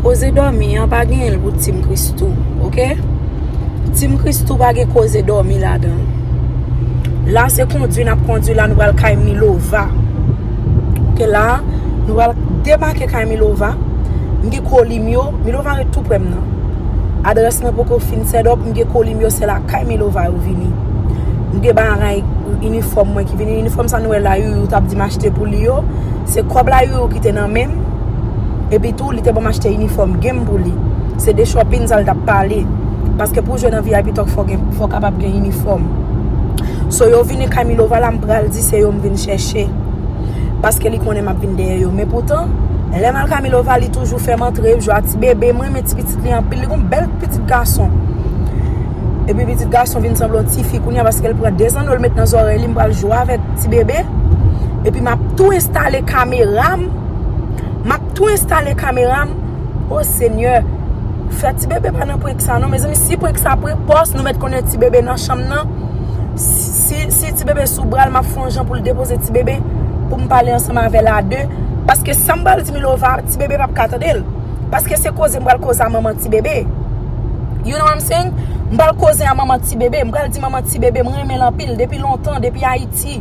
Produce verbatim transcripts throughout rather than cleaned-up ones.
Koze dòmi an pa genyen l pou Team Christoo, oke? Team Christoo pa gen koze dòmi ladan l. La se kondwi n ap kondwi la, nou pral kay Milova. Oke, la, nou pral debake kay Milova. M gen koli m yo, Milova ret tou prè m nan. Adrès mwen poko fin set up, m gen koli m yo, se lakay Milova yo vini. M gen bagay, inifòm mwen ki vini. Inifòm sa nou wè la, Youyou t ap di m achte pou li yo. Se kòb la Youyou kite nan men m. Epi tou, li te ban m achte inifòm game pou li. Se de shopping sa l t ap pale. Paske pou w jwe nan V I P Talk, fò gen, fò w kapab gen inifòm. So, yo vini kay Milova la, m pral di se yo m vin chèche. Paske li konnen m ap vin dèyè yo. Men poutan, lè m al kay Milova, li toujou fè m antre, jwe a ti bebe. M renmen ti pitit li anpil. Li gon bèl pitit gason. Epi pitit gason vin sanble yon ti fi kounye a paske l pran de zanno l met nan zòrèy li. M pral jwe avèk ti bebe. Epi m ap tou enstale kamera m. M ap tou enstale kamera m. O Senyè, fè ti bebe pa nan prank sa non. Mezanmi, si prank sa prank pòs, nou mèt konnen ti bebe nan chanm nan. Si, si, si ti bebe sou bra l, m ap fè yon jan pou l depoze ti bebe, pou m pale ansanm avè l a de. Paske sa m pral di Milova, ti bebe p ap ka tande l. Paske se koze m pral koze a manman ti bebe. You know what I'm saying? M pral koze a manman ti bebe. M pral di manman ti bebe, m renmen l anpil. Depi lontan, depi Ayiti,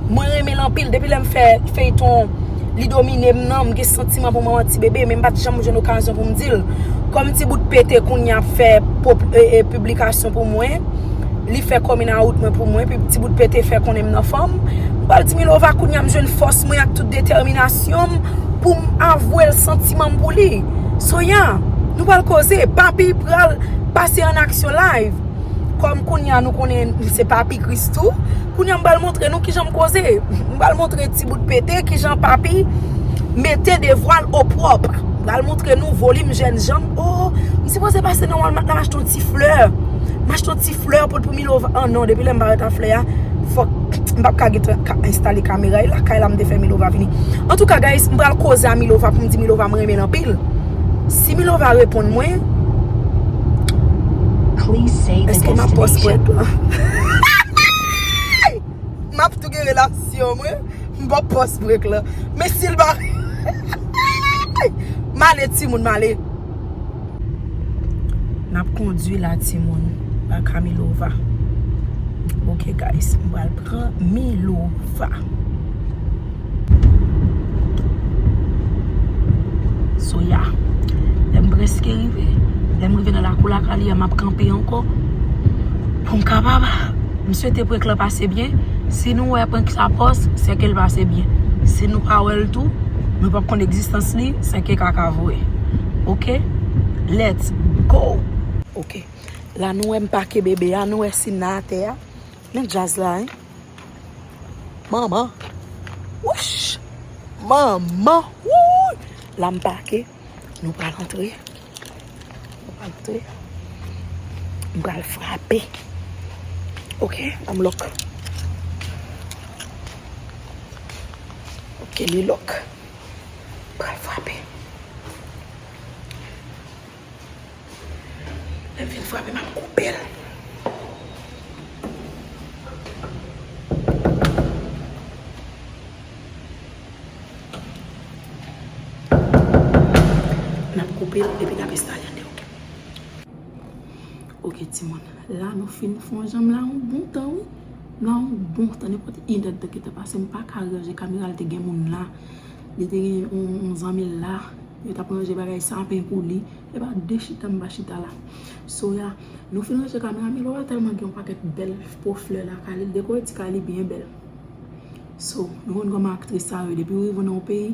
mwen renmen l anpil. Depi lè m fè feyton Li Domine m nan, m gen santiman pou manman ti bebe, men m pa t janm jwenn okazyon pou m di l. Kòm Ti Bout Pete kounye a ap fè pop-, e, e, piblikasyon pou mwen, li fè coming out mwen pou mwen, epi Ti Bout Pete fè konnen m nan fanm. M pral di Milova kounye a m jwenn fòs mwen ak tout detèminasyon m pou m avwe l santiman m pou li. So, yeah, nou pral koze. Papi pral pase an aksyon live. Kòm kounye a nou konnen se Papi Christoo, kounye a m pral montre nou kijan m koze. M pral montre Ti Bout Pete kijan Papi mete devwa l opwòp. M pral montre nou volim jèn jan m. Oh, m sipoze pase nan Walmart la, m achte yon ti flè. M achte yon ti flè pot pou Milova. Oh non, depi lè m parèt a flè a, fòk m p ap ka gentan ka enstale kamera. E lakay la m te fè Milova vini. Antouka, guys, m pral koze a Milova pou m di Milova m renmen l anpil. Si Milova reponn mwen, èske m ap pòs prank lan? M ap tou gen relasyon mwen, m p ap pòs prank lan. Men si l pa, m ale timoun, m ale. N ap kondwi la, timoun. Ba Camilova. Ok, guys, m pral pran Milova. So, yeah. Lè m prèske rive, lè m rive nan lakou lakay li a, m ap kanpe ankò pou m kapab. M swete prank lan pase byen. Si nou wè prank sa pòs, se ke l pase byen. Si nou pa wè l tou, nou p ap konn egzistans li, se ke kaka vre. Ok? Let's go! Ok. La nou wè m pake bebe a, nou wè Sina atè a. Men djaz la, hein? Manman. Wouch! Manman. Wouy! La m pake. Nou pral antre. Nou pral antre. M pral frape. Ok, ban m lòk. Ok, li lòk. M pral frape. Lè m fin frape, m ap koupe l. N ap koupe l epi n ap enstale anndan, ok? Ok, timoun. La, nou fin fè yon janm la, yon bon tan, wi. La, yon bon tan, nenpòt inèdtan ki te pase, m pa ka ranje kamera, l te gen moun la. Li te gen yon, yon zanmi l la. Yo t ap ranje bagay sapen pou li. E pa de chita m pa chita la. So, ya, nou fin ranje kamera, Milova tèlman gen yon pakèt bèl po flè lakay li, l dekore ti kay li byen bèl. So, nou konn kòman aktris sa yo ye, depi yo rive nan yon peyi,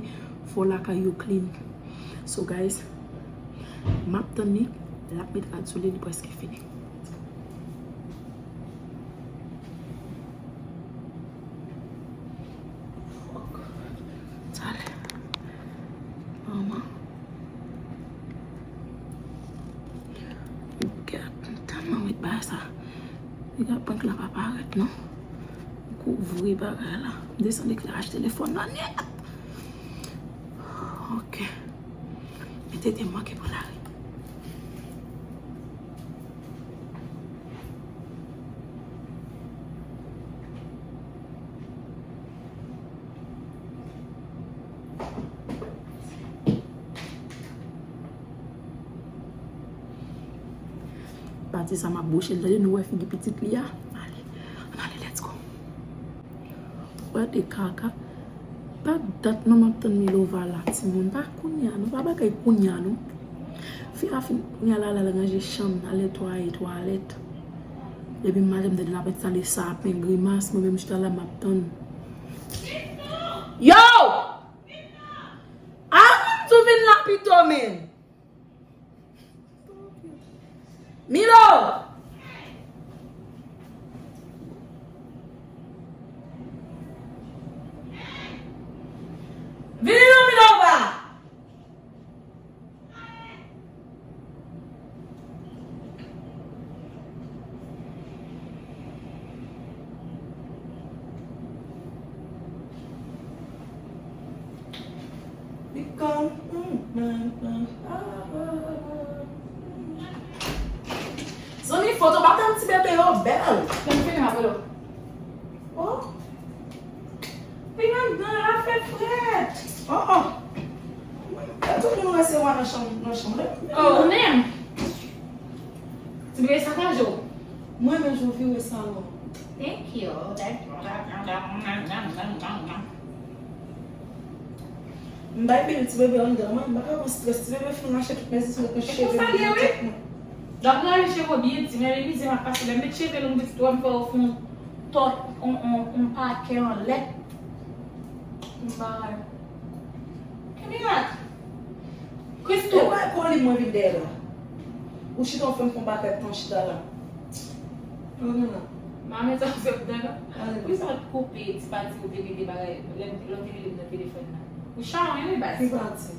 fò lakay yo clean. So, guys, m ap tann li, l ap met rad sou li, li prèske fini. Talè. Manman. Gad, m tèlman ret bagay sa. Piga prank la pa parèt, non. M kouvri bagay la. M desann ekleraj telefòn nan nèt. Ok. Men tete m manke pran lari. Pati sa m ap bouche l, tande, nou wè figi pitit li a. Ale, ann ale, let's go. Wè de kaka. Pa dat non m ap tann Milova la, timoun. Pa kounye a, non, pa bagay kounye a, non. Fi a fin, kounye a la, l al ranje chanm, al netwaye twalèt. Depi maten m tande l ap enstale sapen, grimas, mwen menm chita la, m ap tann. Yo! Avan m di w vin la pito, men! Milo! Vini non, Milova! Zanmi, foto pa tann ti bebe yo bèl. Lè m fini, m ap rele w. Oh. Vin anndan, la fè frèt. Oh, oh. Gade tou moun resevwa nan chanm, nan chanm la. Oh, ou menm? Ti bebe sakaje w. Mwen menm, jan w vire salon. Thank you. Thank you. M bay bil ti bebe anndan, mwen, m pa ka pran strès. Ti bebe fin rache tout mezi sou mwen, cheve m, tout mwen. L ap rache cheve w byen di, men mizè m ap pase. Lè m met cheve long pitit ou a, m fè w fè yon tòt, yon, yon, yon pakè anlè. M pa. Ki mirak? Christoo. E pa koli mwen vin dèyè la. Ou chita, ou fè m fè yon pakèt tan chita la. Mwen menm la. Mwen menm sa w fè m dèyè la. Poukisa w t koupe ti pati ou te rele bagay, lè m, lè w te rele m nan telefòn nan? Ou chawony wi baz. Ki pati?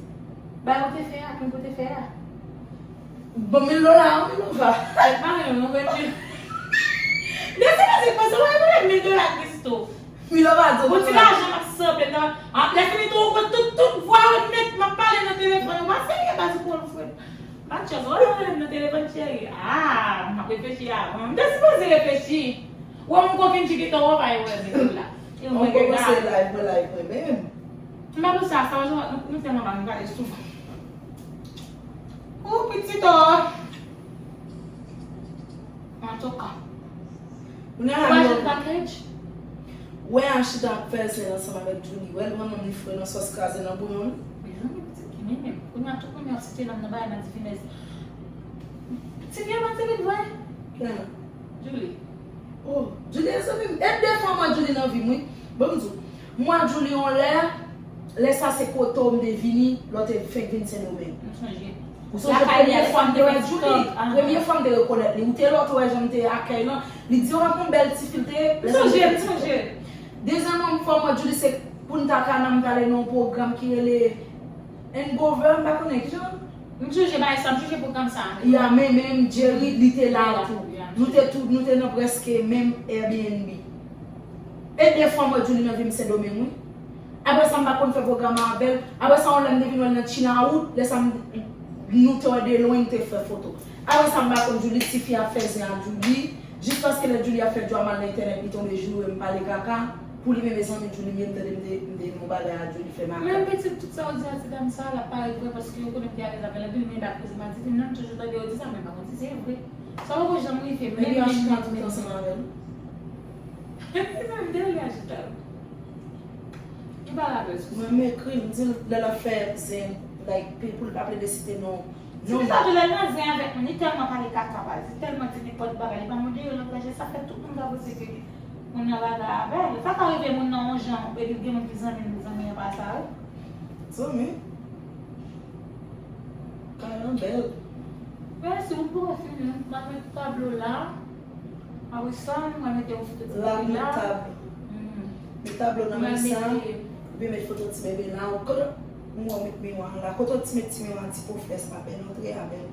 Bagay ou te fè a, prank ou te fè a. Bon, mil dola, mil dola. Mèt mare nou, non, mèt. Depi se mil dola, Christoo. Milova di w. Bon, ti lajan m ap sanble nan. Lè fini tou, ou pran tout, tout vwa ou nèt, m ap pale nan telefòn. Ou pa serye, baz, ou pran fre. Matchas, ou rele m nan telefòn, cheri. Ah, m ap reflechi avan. M te sipoze reflechi. Ou wè m kokenn ti gentan wè, pa yon wè mete la. E mwen kòmanse live, mwen live mwen menm. M pa pou sa, sa, nou, nou tèlman mal, nou pale souvan. Ou pitit, oh. Antouka. Kounye a la, ou achte package? Wè, a chita ap fè zen ansanm avèk Julie. Wè, l pran nonm li fre nan sòs kraze nan bouyon li. Mezanmi, pitit ki mennen m. Kounye a, tout moun ap site non m nan bagay nan divinèz. Ti vye mwen te vin vre. Kiyès? Julie. Oh, Julie, zanmi m. E de fwa m wè Julie nan vi m, wi. Ban m di w. M wè Julie yon lè, lè sa se kote w m te vini, lè w te fenk vin Sendomeng. M sonje. Ou sonje premye fwa m te wè Julie? Premye fwa m te rekonèt li. Ou te la, ou te wè jan m te akèy lan. Li di, "Oh, yon bèl tifi l te ye." M sonje, m sonje. Dezyèm fwa m wè Julie, se Punta Cana, m t ale nan yon pwogram ki rele Hangover, m pa konnen ki jan. M sonje bagay sa, m sonje pwogram sa. Ya, men, men Jerry, li te la tou. Nou te tou, nou te nan prèske menm Airbnb. E de fwa m wè Julie nan vi m Sendomeng, wi. Apre sa, m pa konn fè pwogram avè l. Apre sa, yon lè m te vin wè l nan China Wood, lè sa m, nou te wè de lwen, nou te fè foto. Apre sa, m pa konn Julie, tifi ap fè zen ak Julie. Jis paske lè Julie ap fè djwa mal nan entènèt, li tonbe joure m pale kaka. Pou li menm, mezanmi, Julie, m tande m te, m te di yon bagay a Julie fè m. Men pitit, tout sa w di a ti dam sa, l ap parèt vre, paske yo konnen m te alèz avè l anpil, men m pa koze m a di, m menm toujou tande yo di sa, men m pa konn si se vre. Sa poko janm rive, men, men, men, men. Epi Achita tout ansanm avè l. Epi menm de li Achita. Ki pa rapèl sou sa. Mwen, m ekri l, m di l, lè l ap fè zen, like, pou l pa plede site non. Ti Mika tou lè l nan zen avèk mwen, li tèlman pale kaka, baz, li tèlman di nenpòt bagay, li pa montre yo nan plaj, sa fè tout moun ka panse ke moun nan bagay avè l. Sa ka rive moun nan yon jan, epi gen moun ki zanmi l, zanmi an pa sa, wi. Zanmi? Kay lan bèl. Mèsi, ou poko fini, m ap met tablo la. Apre sa, m pral mete yon foto ti bebe la. Met tablo nan men sa. Epi met foto ti bebe la. Kote m wè met miwa la? Kote w ti met ti miwa ti pwofès la bèl, antre a bèl.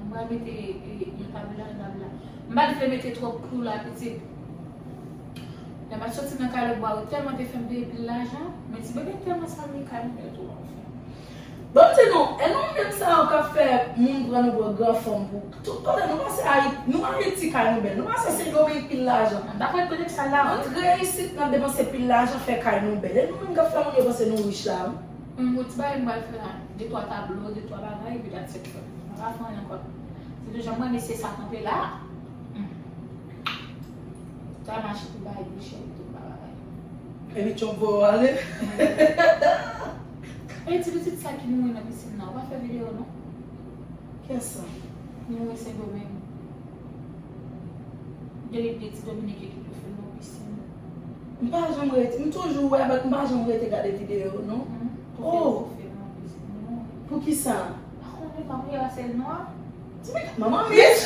M pral mete, e, yon tablo la, yon tablo la. M pa t vle mete twòp klou la, pitit. Lè m ap soti nan kay lòt bò a, yo tèlman te fè m peye pil lajan, men ti bebe tèlman salye kay mwen yo tou anfen. Ban m di nou, e nou menm sa yo k ap fè moun pran nou pou gran fanm pou tout kote nou pase Ayiti, nou Ayiti kay nou bèl, nou pase Sendomeng pil lajan. M pa konn kote sa la. Antre isit n ap depanse pil lajan fè kay nou bèl. E nou menm k ap fè moun yo panse nou rich la wi. Yon ti bagay m pral fè la, de twa tablo, de twa bagay, epi that's it. M pa ka fè anyen ankò. Ou toujou mwen mesye sa kanpe la. Hmm. Sa mache pou bay bouch li tou pa bagay. Epi Trump voye w ale. E ti pitit sa ki mouri nan pisin nan, ou pa fè videyo non? Kiyès sa? Li mouri Sendomeng. Gen li de ti Dominiken ki tou fè nan pisin. M pa janm rete, m toujou wè avèk, m pa janm rete gade videyo non. Oh! Poukisa? Pa konnen pa priye a sèl non. Ti pitit manman Mitch.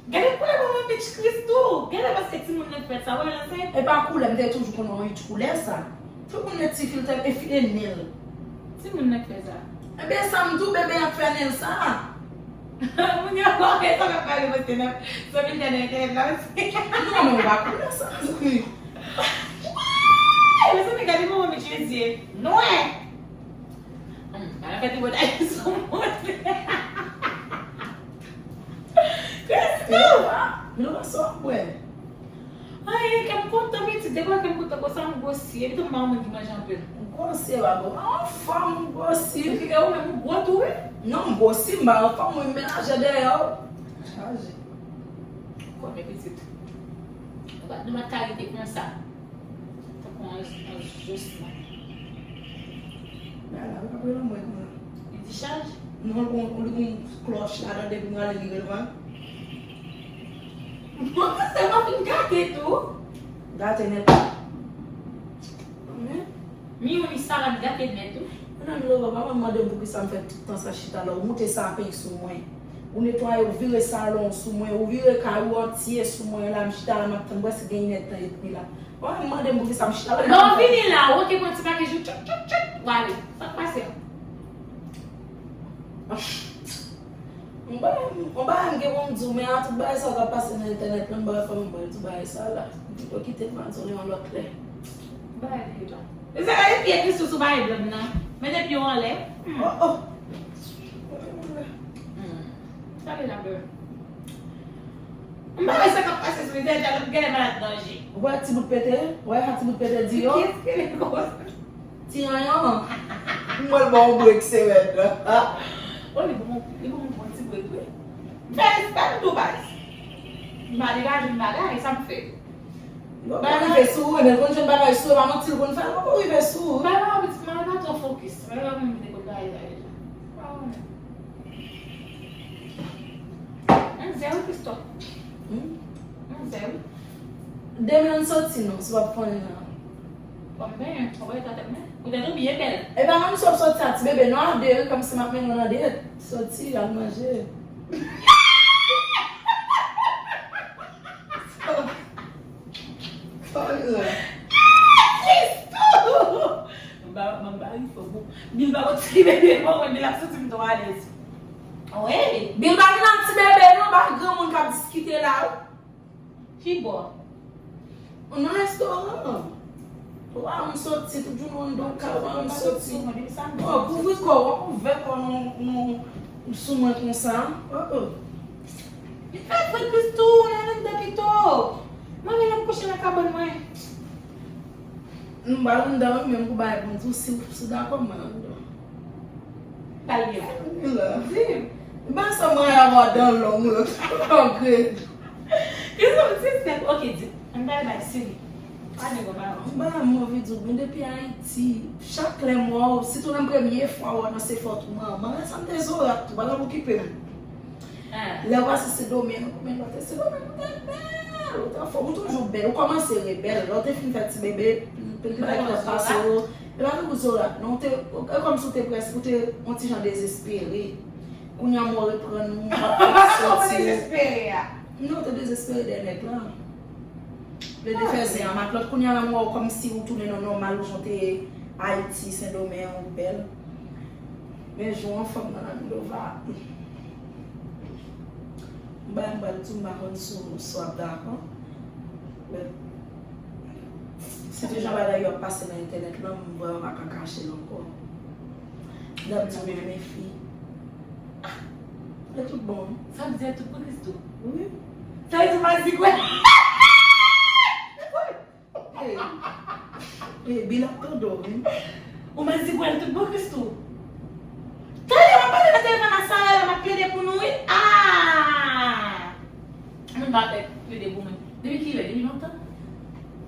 Gade koulè manman Mitch Christoo. Gade paske timoun nan k fè sa, wè la se. E pa koulè, m te toujou konn yon Mitch koulè sa. Tout moun met ti filtè e file nen l. Timoun nan k fè sa. Ebyen sa m di w, bebe an k fè nen l sa. Moun yo pa wè sa k ap pale paske nan sou filtè nan entènèt la. Non, men w pa koulè sa. Mezanmi, gade manman Mitch zye nwè. Hmm, pa nan fè tripotay sou moun. Christoo! Milova, sa w ap bwè? Ay, kè m kontan, pitit. Depi kè m kontan konsa, m gwosi. Epi tou, m pa yon moun ki manje anpil. M gwosi, e pa bon. Anfòm, m gwosi. Epi kè ou menm, ou gwo tou, wi. Non, m gwosi, m pa anfòm, wi, m menaje dèyè w. Chaje. Konnen, pitit. Nou pa, nou pa ka rete konsa. Tankou an, an jisman. Bagay la, ou pa pran mwen konsa. Li dichaj? Non, li gon, li gon klòch ladan depi m rale li relevan. Mwen panse mwen fin gate tou. Gate nèt. Men. Mi ou ni salad gate nèt tou. Mwen nan Milova, pa mwen mande m poukisa m fè tout tan sa chita la. Ou moute sapin sou mwen. Ou netwaye, ou vire salon sou mwen, ou vire kay ou antye sou mwen la, m chita la, m ap tann, prèske gen inèdtan epi la. Ou pa mande m poukisa m chita la. Lè w vini la, ou oke pran ti pakèt ou, tchout, tchout, tchout, w ale. Sa k pase a? M pa, m pa gen pou m di w, men a tout bagay sa k ap pase nan entènèt la, m pa fè m bay tout bagay sa la. M pito kite m al di w yon lòt lè. Bay li la. E sa gade pye Christoo sou bay blòd nan. Mete pye w anlè. Hmm. Oh, oh. Hmm. Sa li la, bro? M pa wè sa k ap pase sou entènèt la, m genlè malad danje. Ou wè ti bout pete? Ou wè sa ti bout pete di yo? Kiyès ki rele konsa? Ti anyan. M wè l ba w brek se rèd. O, li ban m, li ban m bon ti brek, wi. M fè respè m tou, baz. M pa degaje m bagay, sa m fè? Yo, pa rive sou ou, men l konn jwenn bagay sou ou, e pa manti l konn fè, l poko rive sou ou. Bay pa pitit, mwen pa twò fokis. Mwen pa konn mete kot bagay la deja. Pa konnen. Onzè wi, Christoo. Hmm? Onzè wi. Demen ann soti non, si w ap konnen nan. Bon, ben, w ap rete atè mwen. Poutèt ou byen bèl. E pa mwen m sot soti a ti bebe non, a de wi, kòmsi m ap mennen w nan de. Soti, al manje. Sa w la? Christoo! Mwen ba, mwen ba ri fò bon. Bilba gon ti bebe, bon, mwen Bilba santi m twò alèz. Wi. Bilba gen nan ti bebe, non, ba granmoun k ap diskite la, wi. Ki bò? Nan restoran. Wa m soti, tout jounen w anndan kay, wa m soti. Bon, kouvri kò w, w ap ouvè kò w nan, nan, sou mwen konsa. Oh, oh. Li fè fre Christoo, nan anndan pito. Mwen menm ap kouche nan kabann mwen. M ba anndan wi, men m pou bay bon tou, si, si w dakò, m ba anndan. Pale byen la. Di. M pa sa mwen avè w dan long lòt. Angrè. Kisa w di, Steph? Ok, di. Ann bay bay, seri. Pa gen gwo pawòl. M ba m anvi di w, men depi Ayiti, chak lè m wè w, sitou nan premye fwa w wè nan se fòt ou manman, sa m te zorat tou, pa t ap okipe m. Lè w pase Sendomeng, ou konbyen lòt Sendomeng, ou te bèl, ou te anfòm, ou toujou bèl, ou kòmanse rebèl. Lè w te fin fè ti bebe, pil, pil bagay ki t ap pase w, e pa tankou zorat non, ou te, e kòmsi w te prèske, ou te yon ti jan dezespere. Kounye a mwen reprann ou, m ap fè ti soti. Ou dezespere a? Non, ou te dezespere dèyè nèg la. Vle defè zen an ak lòt. Kounye a la m wè w kòmsi ou tounen nan nòmal ou jan w te ye Ayiti, Sendomeng, ou bèl. Men jan w anfòm nan la Milova. M bay m pral di w m pa konn si w, si w ap dakò. Men, si tou jan bagay yo ap pase nan entènèt lan, m vrèman pa ka kache l ankò. N ap di w men fi. Ah, e tout bon. Sa vle di e tout pou Christoo? Wi. Sa vle di mazigwè. Hey. Hey, Bill ap tande w, wi. Ou mazigwè tout bon Christoo. Tande, w ap pale nan telefòn a sa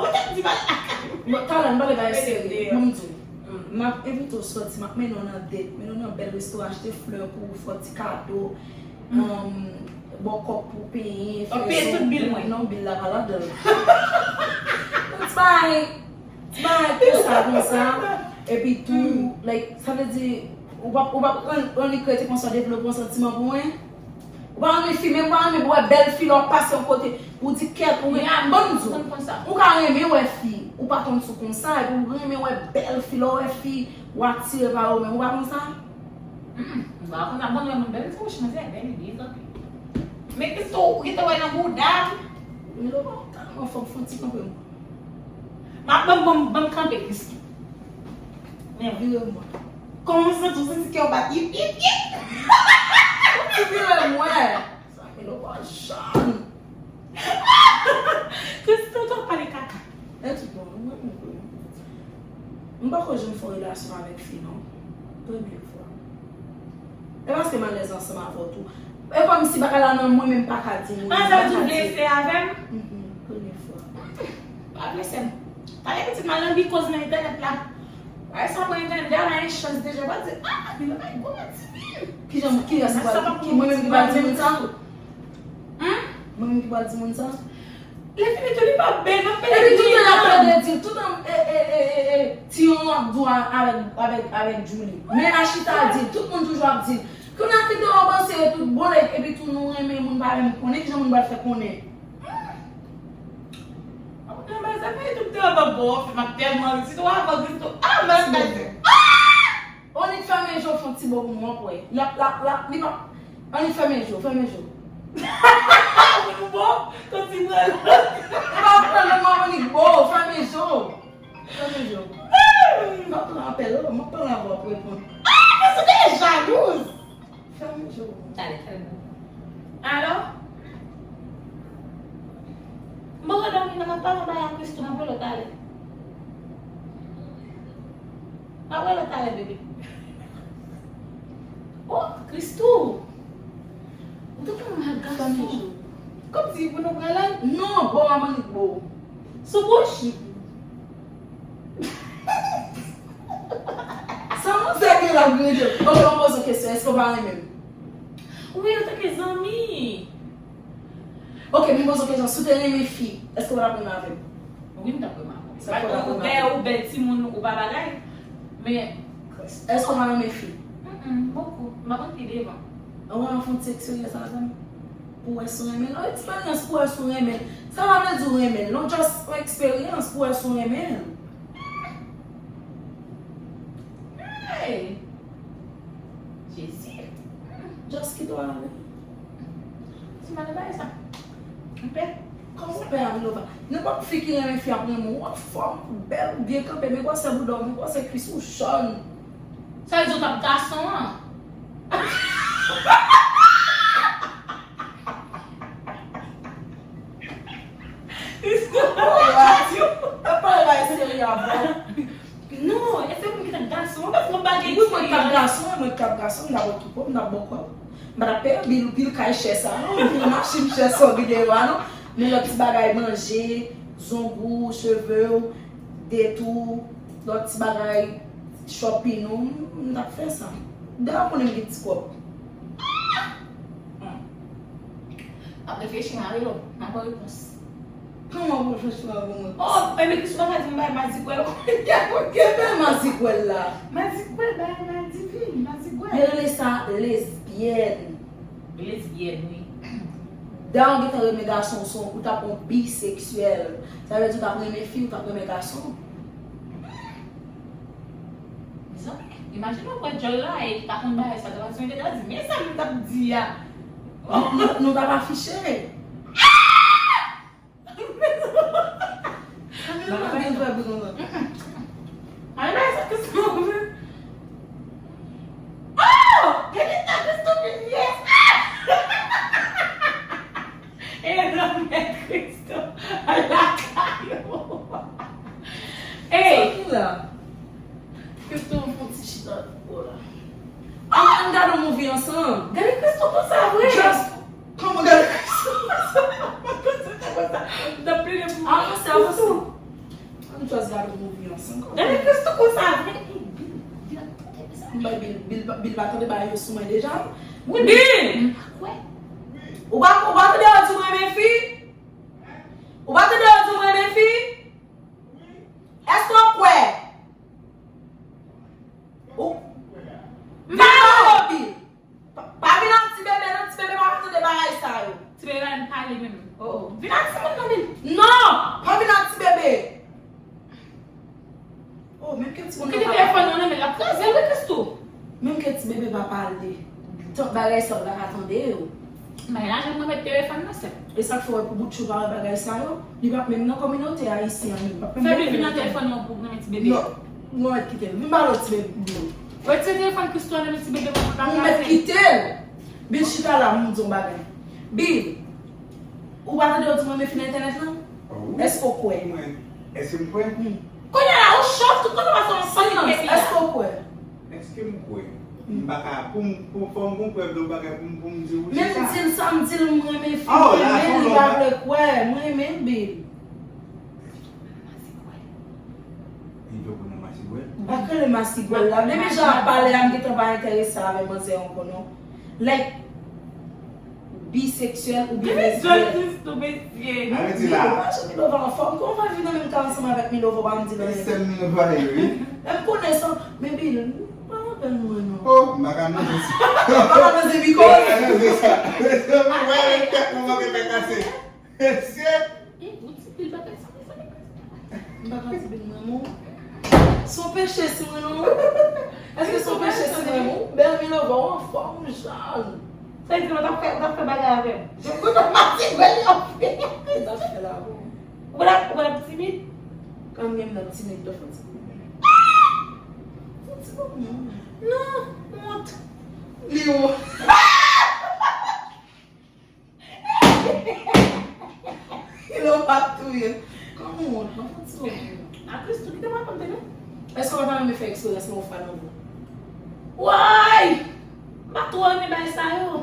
Ou t ap di pale lakay ou. Bon, talè, m pale bagay serye. Ban m di w. M ap envite w sòti, m ap mennen w nan date, mennen w nan bèl restoran, achte flè pou ou, fè w ti kado, um, ba w kòb pou w penyen, fè zong pou ou. W ap peye tout bil mwen. Non, bil la pa ladan l. Yon ti bagay, ti bagay konsa, konsa. Epi tou, like, sa vle di, ou p ap, ou p ap rann, rann li krete konsa, devlope yon santiman pou mwen. Ou pa renmen fi, menm ou pa renmen pou wè bèl fi la w ap pase yon kote. Ou di kèt, ou renmen. Ban m di w, ou ka renmen wè fi, ou pa konn sou konsa, epi ou renmen wè bèl fi, lè w wè fi, ou atire pa yo menm, ou pa konsa? Hmm, m pa konsa, bon, lè moun bèl, se wouch manzè bèl, li byen kanpe. Men Christo, ou gentan wè nan bouda m. Men lè w pa w talman fò, fò w ti kanpe m. M ap ban m, ban m, ban m kanpe Christo. Men vire m. Kòman w santi w? Santi kè w bat yip, yip, yip? Ou ti vire m, wè. Sa fè lè w pa jòn. Christo, w ap pale kaka. E tout bon, mwen menm tou. M poko janm fè yon relasyon avèk fi, non. Premye fwa. E paske m alèz ansanm avè w tou. E kòmsi bagay la nan mwen menm, m pa ka di moun. An, sa w di w blese avè m? Mhm, premye fwa. Pa blese m. Talè pitit m al anvi koz nan entènèt la. Ay, sa pran entènèt, deja m gen chans deja, pa di, ah, li nan bay gwo manti vin. Kijan, kilès ki pral, ki, mwen menm ki pral di moun sa? Hmm? Mwen menm ki pral di moun sa? Lè fini tou, li p ap byen, m ap pede di. Epi toutan y ap pede di, toutan, e, e, e, e, e, Tiyon ap di w a-, avèk, avèk, avèk Djouly. Men a chita di, tout moun toujou ap di. Kounye a ki te w panse yo tout bon, like, epi tou nou renmen moun pa renmen konnen, kijan moun pral fè konnen? Hmm. Nan baz la, fè tout tan ap bon, fè m ap tèlman ri. Si tou avan Christo, ah, mwen pase. Ah! Onik fèmen je w fè yon ti bo pou mwen, w ap wè. L ap, l ap, l ap, li p ap. Onik fèmen je w, fèmen je w. Pou bon, kontinye. Ou pa pran non, Onik bo, fèmen je w. Fèmen je w. M ap pran apèl, m ap pran avè w pou reponn. Ah, men se de jalouz. Fèmen je w. Talè, talè. Alo? M poko dòmi non, m ap pale anba a Christo, m ap rele w talè. M ap rele w talè, bebe. Oh, Christo! Ou te konn mal gason. Kòm di pou nou pran lè? Non, bon, maman li bo. Sou bouch li. Sa manzè gen la grande. Ok, mwen poze yon kesyon. Èske w pa renmen m? Wi, antanke zanmi. Ok, m poze w kesyon, si w te renmen fi, èske w t ap renmen avè m? Wi, m t ap renmen avè w. Sa fè w t ap renmen avè m? Ou bèl timoun, ou pa bagay. Men, èske w pa renmen fi? Mm, mm, bokou. M pa konn ki devan. Ou pa fè yon ti eksperyans avè m? Pou wè si w renmen l. Yon eksperyans pou wè si w renmen l. Sa pa vle di w renmen l, non, just yon eksperyans pou wè si w renmen l. Hey! Jezi! Just kite w ale. Ti mwen nan bagay sa. M pè. Kòman w pè a, Milova? Nenpòt fi ki renmen fi ap renmen w. W anfòm, ou bèl, ou byen kanpe, men gwosè bouda w, men gwosè kwis ou jòn. Sa vle di w t ap gason an? Ap pale bagay serye avè w. Non, e se mwen ki t ap gason an, paske mwen pa gen eksperyans. Wi, mwen t ap gason an, mwen t ap gason, m t ap okipe w, m t ap ba w kòb. M pa t ap peye bil, bil kay chè sa, non, bil machin chè sa w gen deyò a, non. Men lòt ti bagay, manje, zongou, cheve w, detou, lòt ti bagay, shopping ou, m, m t ap fè sa. Dayè, konnen m gen ti kòb. Hmm. M ap reflechi, m a rele w, m a ba w repons. Kòman w reflechi la pou mwen? Oh, men Kristo pa ka di m bay mazikwèl. Ki bèl mazikwèl la? Mazikwèl, bay madivin, mazikwèl. Yo rele sa lesbyèn. Lesbyèn, wi. Dayè w gentan renmen gason, w t ap yon biseksyèl. Sa vle di w t ap renmen fi, w t ap renmen gason. Mezanmi, imajine w pran djòl la e li pa konn bagay sa, ta pase yon te ta di, men sa m t ap di a. Nou, nou, nou t ap afiche. Mwen pa gen vre bri konsa. Mwen pa sa ke sa mwen. Oh! Gade sa ke stupid ye! E nan mèt Kristo lakay ou. Ey! Sa ki la? Kristo, fon ti chita pou la. Ann, ann gade yon movie ansanm. Gade Kristo konsa vre. Just, kòman gade Kristo konsa? Mwen panse se konsa. M t ap plede pou Avanse, avanse. Ann just gade yon movie ansanm. Gade Kristo konsa vre. Ey, Bil, Bil ap tande sa. M bay Bil, Bil, Bil pa tande bagay yo sou mwen deja. Wi, Bil! Ou pa, ou pa tande yo di mwen renmen fi? Ou pa tande yo di mwen renmen fi? Èske w kwè? Ou, m pa kwè, Bil. Pa, pa vin ak ti bebe, non, ti bebe pa ka tande bagay sa yo. Ti bebe pa vin pale menm. Oh, oh. Vin ak timoun nan, Bil. Non, pa vin ak ti bebe. Oh, menm ke timoun nan pa pale. Ou kite telefòn nan nan men l, l ap kraze l, wi, Christoo. Menm ke ti bebe pa pale. Tank bagay sa w pa ka tande yo. Bay lajan mwen met telefòn nan, sè. E sa k fè w wè pou bout chou pa wè bagay sa yo? Li p ap menm nan kominote ayisyen an menm. Fè Bil vin nan telefòn nan pou renmen ti bebe. Non, mwen mèt kite l. Vin ba lòt ti bebe. Retire telefòn Christoo an nan men ti bebe pou l pa kraze. Mwen mèt kite l. Bil chita la, m di w bagay. Bil, ou pa tande yo di mwen renmen fi nan entènèt lan? Èske w kwè? Mwen, èske m kwè? Kounye a la, ou cho, tout kote w pase w ansanm nan peyi a. Èske w kwè? Èske m kwè? M pa ka, pou m, pou, fò m gon prèv de yon bagay pou m, pou m di w se sa. Men m di l sa, m di l m renmen fi, m renmen l, li pa vle kwè, m renmen Bil. Li vle pou nan masigwèl. M pa k rele masigwèl la. Depi jan ap pale a, m gentan pa enterese avè manzè ankò non. Like, biseksyèl oubyen lesbyèn. Jòl Christoo, mesye. Arete la. Milova anfòm. Kòman w fè vin nan menm kay ansanm avèk Milova, w pa di l anyen? Sèm Milova ye, wi. M konnen sa. Men Bil, pa nan pèn mwen non. Oh, m pa ka nan sa. Pa nan ze bikòz. Pa nan ze sa. Mwen avèk tèt mwen manke fè kase. Mesye. E, ou ti Bil bagay sa, mezanmi. M pa ka di Bil mwen renmen w. Se yon peche si mwen renmen w. Èske se yon peche si mwen renmen w? Bèl Milova, w anfòm, ou jòn. Sa vle di, ou t ap fè, ou t ap fè bagay avè m. Jan m kontan masigwèl yo. Sa fè la, bon. Ou pa t ap, ou pa t ap timid? Kanmenm, m t ap timid, dòf an timid. Fon ti bon, non. Non, wont. Li wont. Milova ap touye m. Kòman w wont? Mwen fè ti wont. A Christoo, kite m rakonte nou. Èske w pa ta renmen fè eksperyans nan yon fwa nan vi w? Woy! M pa twò renmen bagay sa yo.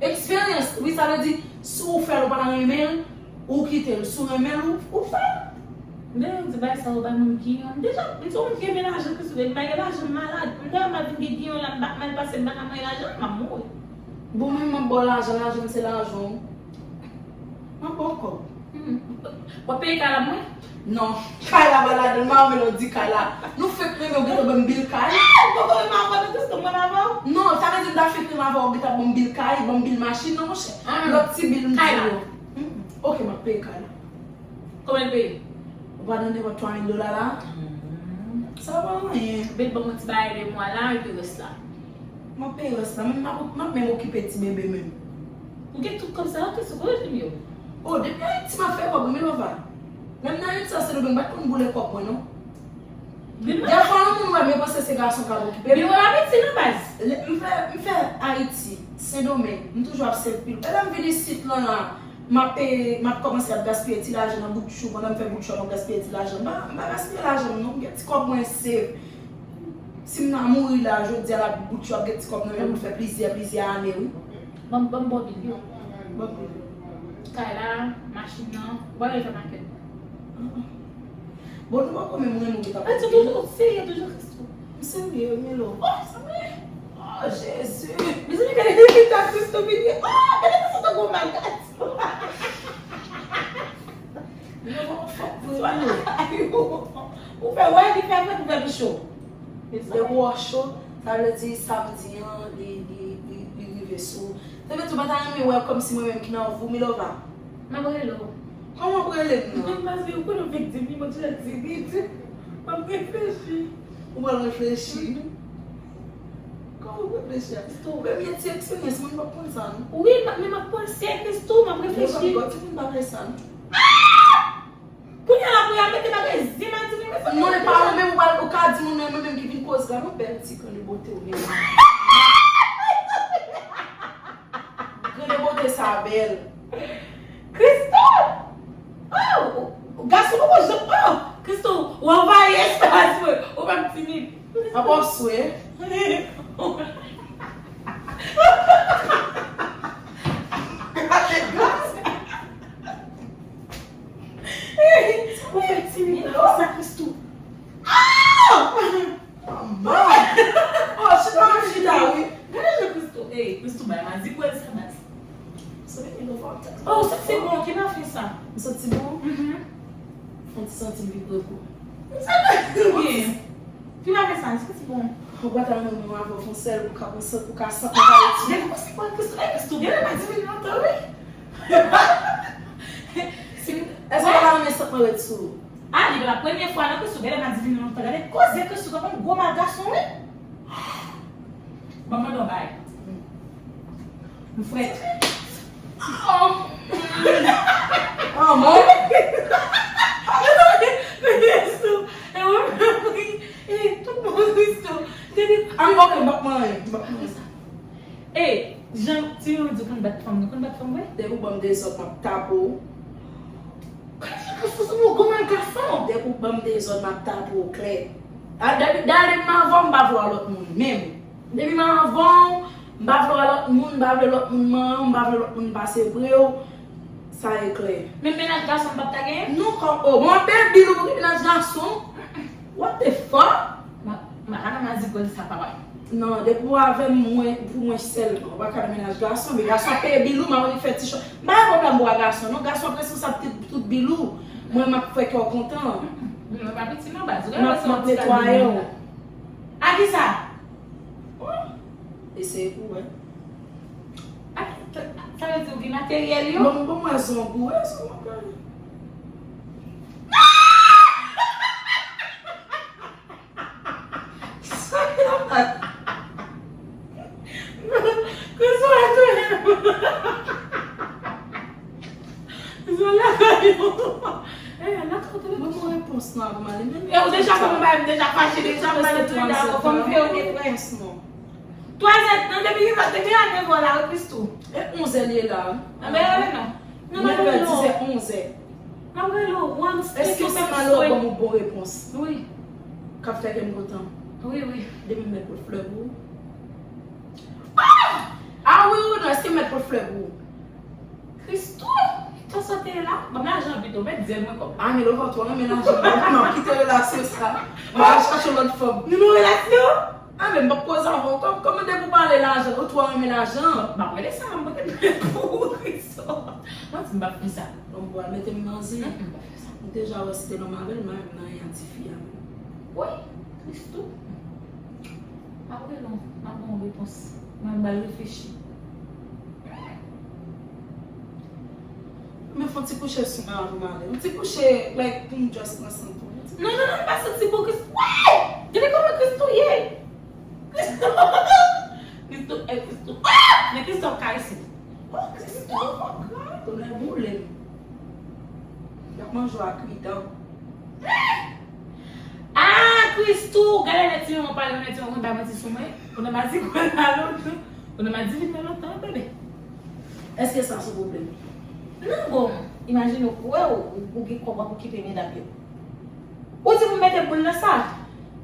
Eksperyans, wi, sa vle di, si w fè l, ou pa renmen l, ou kite l. Si w renmen l, ou, ou fè l. Lè yo di bagay sa yo bay moun giyon, m deja, m se yon moun ki renmen lajan, Christoo, depi m pa gen lajan, m malad. M ta renmen vin gen giyon la, m pa mal pase, m pa ka manyen lajan, m ap mouri. Bon, mwen, m ap ba w lajan, lajan m se lajan w. M ap ba w kòb. Hmm. W ap peye kay la pou mwen? Non, kay la pa ladan l, m pa renmen lè w di kay la. Nou fenk renmen, w gentan ban m bil kay. Ah, ou poko renmen avè m, eske mwen renmen avè w? Non, sa vle di m ta fenk renmen avè w, w gentan ban m bil kay, ban m bil machin, non, monchè. Ah, lòt ti bil m di yo. Hmm. Ok, m ap peye kay la. Konbyen l peye? Ou pa tande nenpòt twa mil dola la? Hmm. Sa pa anyen. Bèl ban mwen ti bagay de mwa la, epi rès la. M ap peye rès la, men m ap, m ap menm okipe ti bebe menm. Ou gen tout kòb sa yo, Christoo, kote w jwenn yo? Oh, depi Ayiti m ap fè kòb, wi, Milova. Menm nan Ayiti, sa se nou menm, m pa t konn boule kòb mwen, non. Dèfwa, nan moun wè m, yo panse se gason k ap okipe m. Li wè w ap Ayiti nan baz. Lè m fè, m fè Ayiti, Sendomeng, m toujou ap sèvi pil. E lè m vin isit lan la, m ap, m ap kòmanse ap gaspiye ti lajan nan boutchou, pandan m fè boutchou, m ap gaspiye ti lajan. M pa, m pa gaspiye lajan m non, m gen ti kòb mwen save. Si m ta mouri la, jodi a la boutchou ap gen ti kòb nan men m pou fè plizyè, plizyè ane, wi. Ban m, ban m ba w bil yo. Ban m bil yo. Kay la, machin nan, ou pa vle fè makèt. Bon, nou poko menm renmen ou ki t ap... Mwen toujou, ou serye toujou, Christoo? M serye, wi, Milo. Oh, sa mwen. Oh, Jezi. Mezanmi, gade ki ta Christoo vini. Oh, gade ki sa tankou mal gason. Milo, bon, fòk vre, Milo. Ou fè wè, li fè vre pou fè pi cho. Depi w cho, sa vle di samdi an, li, li, li, li rive sou. Sa vle di ou pa ta renmen wè kòmsi mwen menm ki nan vou, Milova? M ap rele w. Kòman w ap rele m nan? Paske ou konnen w fèk di m li, mwen toujou ap di li, di, m ap reflechi. Ou pral reflechi? Mhm. Kòman w reflechi a? Christoo. Premye ti eksperyans, moun p ap konn sa, non? Wi, m ap, men m ap panse, Christoo, m ap reflechi. Yo, timoun pa fè sa, non? Kounye a la, pou y al mete bagay zen nan di li, mezanmi. Non, e pa ou menm, ou pral, ou ka di moun nan, mwen menm ki vin koze la, non, bèl ti grenn bote ou gen. Grenn bote sa bèl. Christoo! Oh, gason poko janm, oh, Christoo, ou anvayi espas mwen, ou pa m timid. Apa w swe? Gade gason. Ou fè timid la, sa Christoo. Ah! Manman! Oh, chita, chita, wi. Gade jan Christoo, ey, Christoo bay mazi pou el sa baz. Oh, sa se bon, ki pa fè sa? M santi bon? Mhm. Fon ti santi m pi pre gou. Sa pa gen. Ki pa fè sa, sa se bon. Ou pa ta renmen mwen avè w fon sèl pou ka pran sant, pou ka sant nan kay ti. Depi w se pran Christoo, ey, Christoo, genlè pa di vin lontan, wi. Si, èske w pa ta renmen sant mwen ret sou ou? Ah, li pa la premye fwa non, Christoo, genlè pa di vin lontan. Gade koze Christoo, tankou yon gwo mal gason, wi. Ban m mande yon bagay. M frèt. Oh. Oh, mwen. Christoo. E ou menm, wi. E tout moun, Christoo. Gade. Ah, ok, m p ap manyen, m p ap manyen. E, jan timoun yo di konn bat fanm, nou konn bat fanm vre? Depi w ban m dezòd, m ap tape w. Gade jan Christoo se yon gwo mal gason. Depi w ban m dezòd, m ap tape w klè. A, depi, dayè, depi m avè w, m pa vle w a lòt moun menm. Depi m avè w, m pa vle w a lòt moun, m pa vle lòt moun manyen w, m pa vle lòt moun pase pre w. Sa e klè. Men mennaj gason m p ap ta genyen? Non, kòm, oh, bon, w ap peye bil ou pou gen mennaj gason? What the fuck? Ma, ma, Ana Mazigòl sa, papa. Non, depi w avè m, mwen, pou mwen sèlman. Ou pa ka nan mennaj gason, men gason ap peye bil ou, m ap annik fè ti cho. M pa gen pwoblèm pou w a gason, non, gason ap responsab tout, tout bil ou. Mwen, m ap fè kè w kontan. Mwen pa piti non, baz. M ap, m ap netwaye w. A kisa? Oh, eseye pou w wè. A, sa, sa vle di ou gen materyèl yo? Bon, bon, mwen se yon gou, e, se yon gou. Sa ki la fè? Kòman w ap touye m? Zola, yo. Eh, la, kote... Mwen, mwen repons nan avan m ale, men... E ou deja kòman bay, m deja fache, deja m pale tou dakò, fò m fè yon netwè. Repons non. Twa zè, nan depi ki lòt, depi a nèf è la, replis tou. E onz è li ye la, wi. Anben, rele non. Non, m ap rele w. Nèf è, dizè, onz è. M ap rele w, wan, m... Èske se malè w ban m yon bon repons? Wi. K ap fè kè m kontan? Wi, wi. Depi m mèt pot flè pou ou. Ah! Ah, wi, wi, non, èske m mèt pot flè pou ou? Christoo, tan sa te ye la, ban m lajan pito, mèt di l mwen kòb. Ah, men lè w twò renmen lajan, m ap kite relasyon sa. M al chache yon lòt fanm. Nou nan relasyon? Ah, men m p ap koze avè w. Kòm, kòman depi w pale lajan, ou twò renmen lajan? M ap rele sa, m pote pou ou, Christo. Manti, m p ap fè sa. Donk, ou pral mete m nan zen? Mm, mm, m p ap fè sa. M deja wè si te nonm avè l, m a menm nan yon ti fi a. Wi, Christo. M ap rele w, m ap ba w repons. Mwen, m pral reflechi. Men fè yon ti kouche sou mwen avan m ale. Yon ti kouche, like, pou m just pran san tou. Non, non, non, m pa santi bon, Christo. Wè! Gade kòman Christo ye! Christo! Christo, eh, Christo. Ah! Men Christo ap karese. Oh, Christo! Tonè boule m. Y ap manje w ak ridan. Ah, Christo! Gade lè ti manman pale, lè ti manman pa manti sou mwen. Ou nan mazi kwè la lontan. Ou nan mazi vin nan lontan, bebe. Èske sa se pwoblèm? Non, bon, imajine w kwè ou, ou gen kòb w ap okipe medam yo. Ou di pou mete boul nan sa?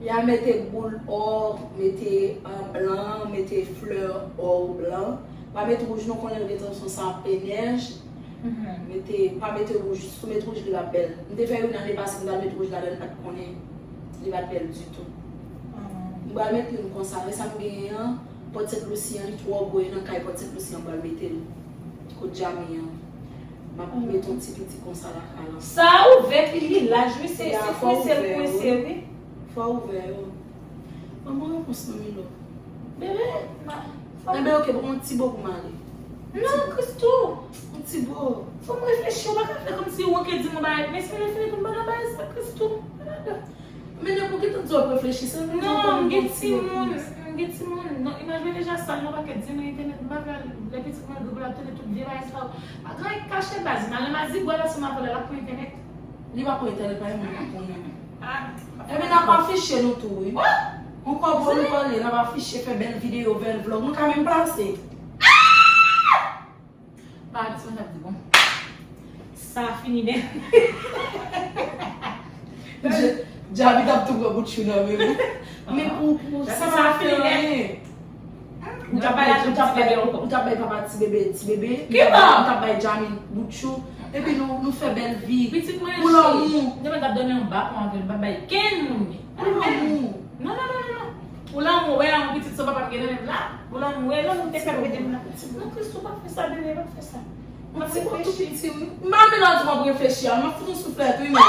Y a mete boul or, mete, ah, blan, mete flè or blan. Pa mete wouj non, konnen l gen tansyon sa ap pè nèj. Mhm. Mete, pa mete wouj, si w mete wouj li p ap bèl. M te fè youn ane pase, m t al mete wouj ladan l, li pa t konnen, li pa t bèl ditou. Ah. M pral mete youn konsa, men sa m genyen an, Pòt Sent Lisi an, li twò gwo, e nan kay Pòt Sent Lisi an m pral mete l. Kot Djami an. M ap mete yon ti piti konsa lakay la. Sa ouvè pi li laj, wi, se, se kwense l kwense, wi. Fò ouvè yo. Ban mwen repons nan, Milo. Bebe, ma, fò. Enben, oke, bon, yon ti bo pou m ale. Non, Christo. Yon ti bo. Fò m reflechi, ou pa ka fè kòmsi ou oke di m yon bagay. Men si refini pou m pa nan bagay sa, Christo. Men depi w gentan di w ap reflechi, se pou w konn bon ti repons. Non, m gen timoun, m gen timoun. Non, imaj mwen deja sal nan pakèt di nan entènèt, m pa vle al, lè pitit mwen gwo pou l ap tande tout vye bagay sa yo. Pa gen anyen k kache baz, m al nan mazigwèl ansanm avè l, l ap pran entènèt. Li pa pran entènèt, pa gen moun k ap pran non. Ah. Ebyen, n ap afiche nou tou, wi. Ankò bon nou pale, n ap afiche, fè bèl videyo, bèl vlòg. Nou ka menm plase. Pa ret sou mwen ap di, bon. Sa fini nèt. Dja-, Djabi t ap tou pran bout chou nan men mwen. Men pou, pou sa pa fè anyen. Ou t ap bay, ou t ap bay, ou t ap bay papa ti bebe, ti bebe. Ou t ap bay, ou t ap bay Djami bout chou. Epi nou, nou fè bèl vi. Pou lanmou. Demen t ap dòmi anba pon avè l, m pa bay kenn moun li. Pou lanmou. Non, non, non, non, non. Pou lanmou, wè, yon pitit san papa m gen nan men m la. Pou lanmou, wè, lanmou te fè m rete m la. Non, Christo, pa fè sa, bebe, pa fè sa. M ap reflechi. M pa vle lè w di m ap reflechi a, m ap fout yon souflèt, wi, men.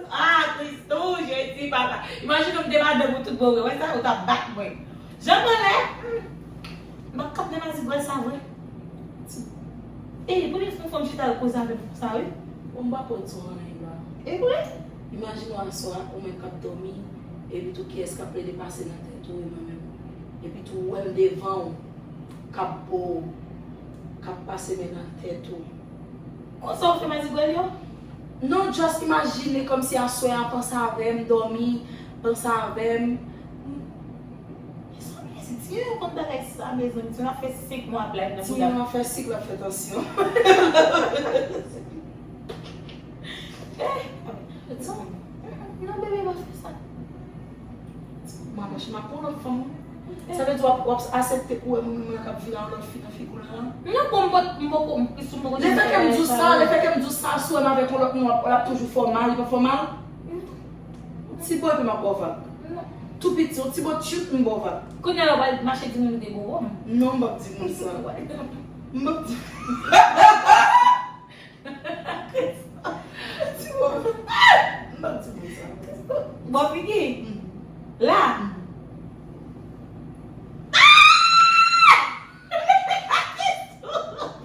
Ah, Christo, Jezi, papa. Imajine w m te madanm ou tout bon, wè sa, ou t ap bat mwen. Jan m anlè. M p ap kap nan mazigwèl sa vre. Ey, premye fwa yon fanm chita al koze avè m konsa, wi. Bon, m pa konn sa w anyen la. E vre? Imajine w aswè a, ou menm k ap dòmi, epi tou kiyès k ap plede pase nan tèt ou, e mwen menm. Epi tou ou wè m devan w, k ap bo w, k ap pase men nan tèt ou. Konsa w fè mazigwèl yo? Non, just imajine kòmsi aswè a panse avè m, dòmi, panse avè m. Mezanmi, si ti yo konn bagay sa, mezanmi, si n ap fè senk mwa ap live nan. Ti yo ap fè sik, l ap fè tansyon. Eh, non, bebe, pa fè sa. Mwen, mwen, m ap pran lòt fanm. Sa vle di w ap, w ap aksepte pou wè moun mwen k ap vin ak lòt fi nan figi w la? Non, bon, m poko, m poko, m poko. Lefètke m di w sa, lefètke m di w sa, si w wè m avèk yon lòt moun, w ap, w ap toujou fè w mal, li p ap fè w mal? Ti bo epi m ap ba w vag. Tou piti, yon ti bo tchout, m ba w vag. Kounye a la, w pral mache di moun ou te gwo. Non, m p ap di moun sa. M p ap di. Ti bo. M p ap di moun sa. Bon figi. La.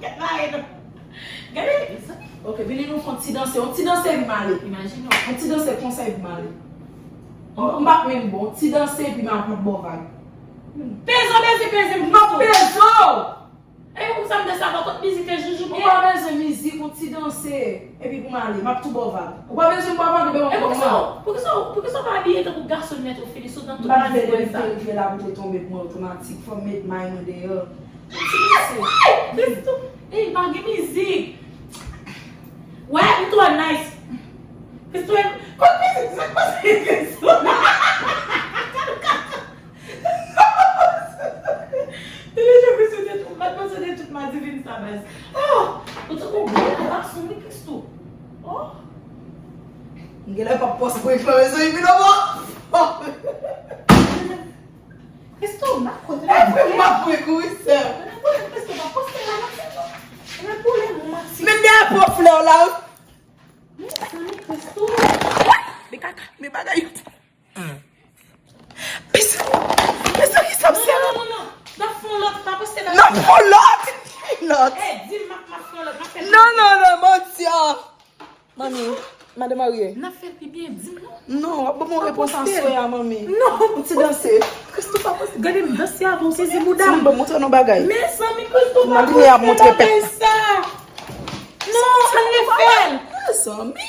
Gade mare nou. Gade. Ok, vini nou fè yon ti danse. Yon ti danse epi m ale. Imajine w. Yon ti danse konsa epi m ale. M p ap menm bon. Yon ti danse epi m ap ba w vag. Peze w, peze, peze m. M ap peze w. E pou sa m te sava kot mizik e joujou byen. Ou pa bezwen mizik, yon ti danse. Epi pou m ale, m ap tou ba w vag. Ou pa bezwen m ba w vag, ebyen w ap ba m vag. E poukisa, poukisa, poukisa w pa abiye tankou gason nèt ou fini sot nan tout mazi sa? M pa vle depi m te rive la pou te tonbe pou mwen otomatik. Fò m met may mwen deyò. Ti mesye. Christo, ey, pa gen mizik. Wè, ou twò nice. Christo, kot mizik sa k pase Christo? Tande jan Christo te, m pa t panse de tout madivin sa, baz. Oh, ou tankou gwo gason, wi, Christo. Oh. M genlè p ap pòs pou reklame zanmi non, bon. Tou, m ap kote. E vre, m ap kouri, sè. Mezanmi, Christoo, pa poste la, non, se non. Mezanmi, Christoo. Men dèyè pwòp flè w la. Mezanmi, Christoo. Men kaka, men bagay yo. Pis, pis, pis, pis, non, non, non, non. N ap fè yon lòt, pa poste la. N ap fè yon lòt. Lòt. Eh, di m, m ap, m ap fè yon lòt, m ap fè. Non, non, non, manti an. Manmi, madan marye. N ap fè l pi byen, di m non. Non, w ap ban m yon repons aswè a, manmi. Non. Yon ti danse. Christoo, pa poste. Gade m danse avè w, sezi bouda m. Ban m montre nou bagay. Mezanmi, Christoo, pa poste bagay sa. Non, ann refè l. Mezanmi.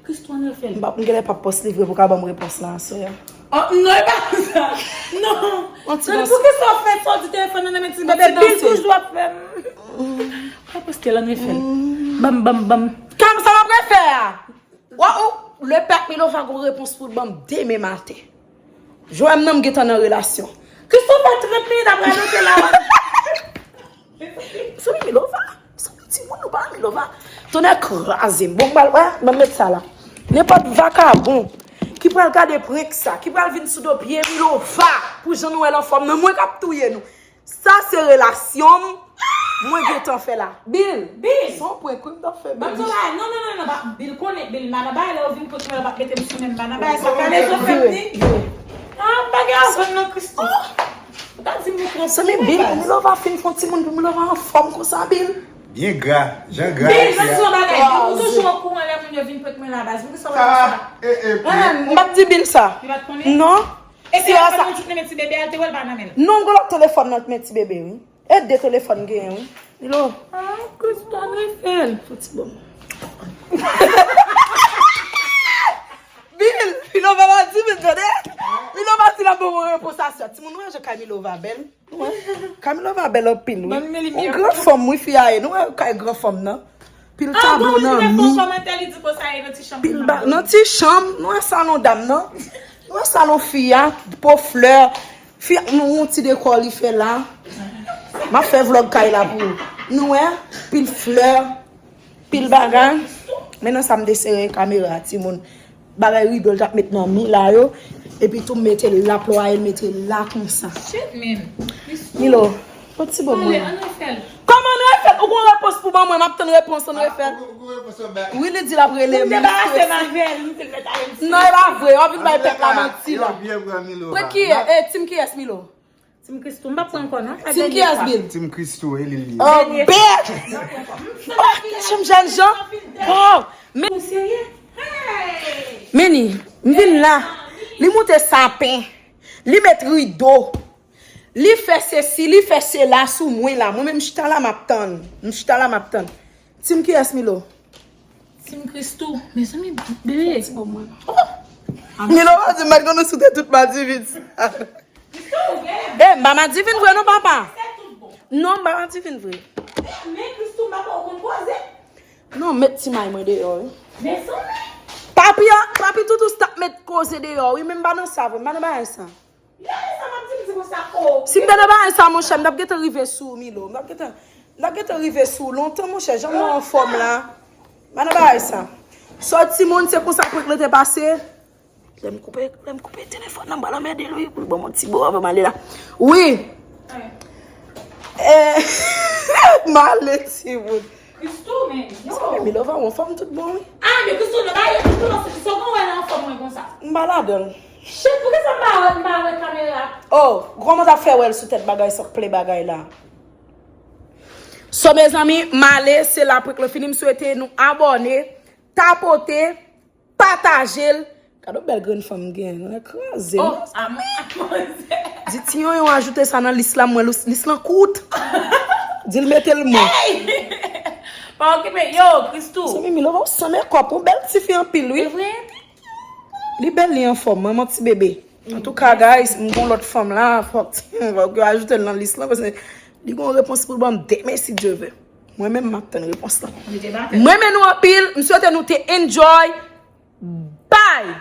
Christoo, ann refè l. M p ap, m genlè p ap poste li vre pou w ka ban m repons la aswè a. Oh, non, e pa sa. Non. Manti, non, danse. Poukisa w fè sa, w di telefòn nan nan men ti bebe? Bil toujou ap fè m. Pa poste l, ann refè l. Ban m, ban m, ban m. Kòm sa m ap refè a. Wa ou, le pèp Milova gon repons pou l ban m demen maten. Jwè m nan m gentan nan relasyon. Christoo, fè trant minit ap radote la. Mezanmi, Milova. Mezanmi, timoun, nou pa Milova. Tonnè kraze m. Bon, m pral, wè, ban m met sa la. Nenpòt vakabon ki pral gade prank sa, ki pral vin sou do pye Milova pou jan nou wè l anfòm nan, mwen k ap touye nou. Sa se relasyon m. Mwen gentan fè la. Bil. Bil. Se yon prank wi m t ap fè, Bil. Ban m di w bagay. Non, non, non, non, pa, Bil konnen, Bil, madan bagay la, yo vin prank mwen, yo p ap mete m sou menm madan bagay. Sa pale sou fè m ni. Ah, bagay a vann nan, Christoo. Ou ta di m nou pran. Zanmi, Bil, pou Milova fin fè yon timoun, pou Milova anfòm konsa, Bil. Byen gra, jan gra. Bil, ban m di w bagay. Bil, ou toujou okouran lè moun yo vin prank mwen la, baz. Poukisa w fè sa? Ah, eh, eh, eh. M p ap di Bil sa. Li pa t konnen? Non. E si l ap pran yon jouk nan men ti bebe a, l te wè l pa nan men l. Non, m gen lòt telefòn nan men ti bebe, wi. E de telefòn m genyen, wi. Milo. Ah, Christoo, ann refè l. Fò ti bon. Bil, Milo pa di, men tande. Milo pa di l ap ban mwen repons a sa. Timoun, nou wè jan kay Milova bèl. Nou wè? Kay Milova bèl anpil, wi. Yon gran fanm, wi, fi a ye. Nou wè kay gran fanm nan. Pil tablo nan mi. Pil ba-, nan ti chanm, nou wè salon dam nan. Nou wè salon fi a, po flè. Fi a, nou wè yon ti dekò li fè la. M ap fè vlòg kay la pou ou. Nou wè, pil flè, pil bagay. Men nan sa m te sere kamera, timoun. Bagay rido l t ap met nan mi la yo. Epi tou m mete l la, plwaye l mete l la konsa. Shit, man. Milo, fò ti bon mwen. Ann refè l. Kòman ann refè l? Ou gon repons pou ban mwen, m ap tann repons, ann refè l. Wi, li di l ap rele m, li strese. Non, e pa vre, w ap vin bay pèp la manti la. Pran kiyès? Eh, team kiyès, Milo? Team Christoo, m p ap pran ankò non. Team kiyès, Bil? Team Christoo, e li l ye. Oh, bitch! Oh, kesyon jèn jan. Oh, men. Ou serye? Hey! Meni, m vin la. Li moute sapen. Li met rido. Li fè sesi, li fè sela sou mwen la. Mwen menm m chita la m ap tann. M chita la m ap tann. Team kiyès, Milo? Team Christoo. Mezanmi, bebe. Milo pa di m pa t konn ou sou tèt tout madivin sa. Eh, m pa madivin vre non, papa. Non, m pa madivin vre. Men Christoo, m pa kwè ou konn koze. Non, met ti may mwen deyò, wi. Mezanmi. Papi, papi Toutous t ap met koze deyò, wi, men m pa nan sa vre, m pa nan bagay sa. Lè sa m ap di m di konsa, oh. Si m te nan bagay sa, monchè, m t ap gentan rive sou ou, Milo. M t ap gentan, m t ap gentan rive sou ou lontan, monchè. Jan nou anfòm la. M pa nan bagay sa. Sòti moun, se konsa prank lan te pase. Lè m koupe, lè m koupe telefòn nan, m pral anmède l, wi, pou l ban m yon ti bo avan m ale la. Wi. Eh, m ale, timoun. Christoo, men, yo. Sa men Milova, ou anfòm tout bon, wi. Ah, men Christoo, nou pa ye tout bon, se sa w wè nan anfòm mwen konsa. M pa ladan l. Shit, poukisa m pa wè, m pa wè kamera? Oh, kòman w t ap fè wè l sou tèt bagay sa k plen bagay la? So, mezanmi, m ale, se la prank lan fini, m swete nou abòne, tapote, pataje l. Gade yon bèl grenn fanm m genyen, nou kraze m. Oh, a manzè. Di ti yonyon ajoute sa nan lis la, mwen lis, lis lan kout. Di l mete l mou. Hey! Pa okipe, yo, Christoo. Zanmi Milova, ou san mekòp, ou bèl tifi anpil, wi. Se vre? Li bèl, li anfòm, manman ti bebe. Antouka, guys, m gon lòt fanm la, fòk, fòk yo ajoute l nan lis lan, paske li gon repons pou l ban m demen, si Dye vle. Mwen menm, m ap tann repons lan. Mwen renmen nou anpil, m swete nou te enjoy. Bye!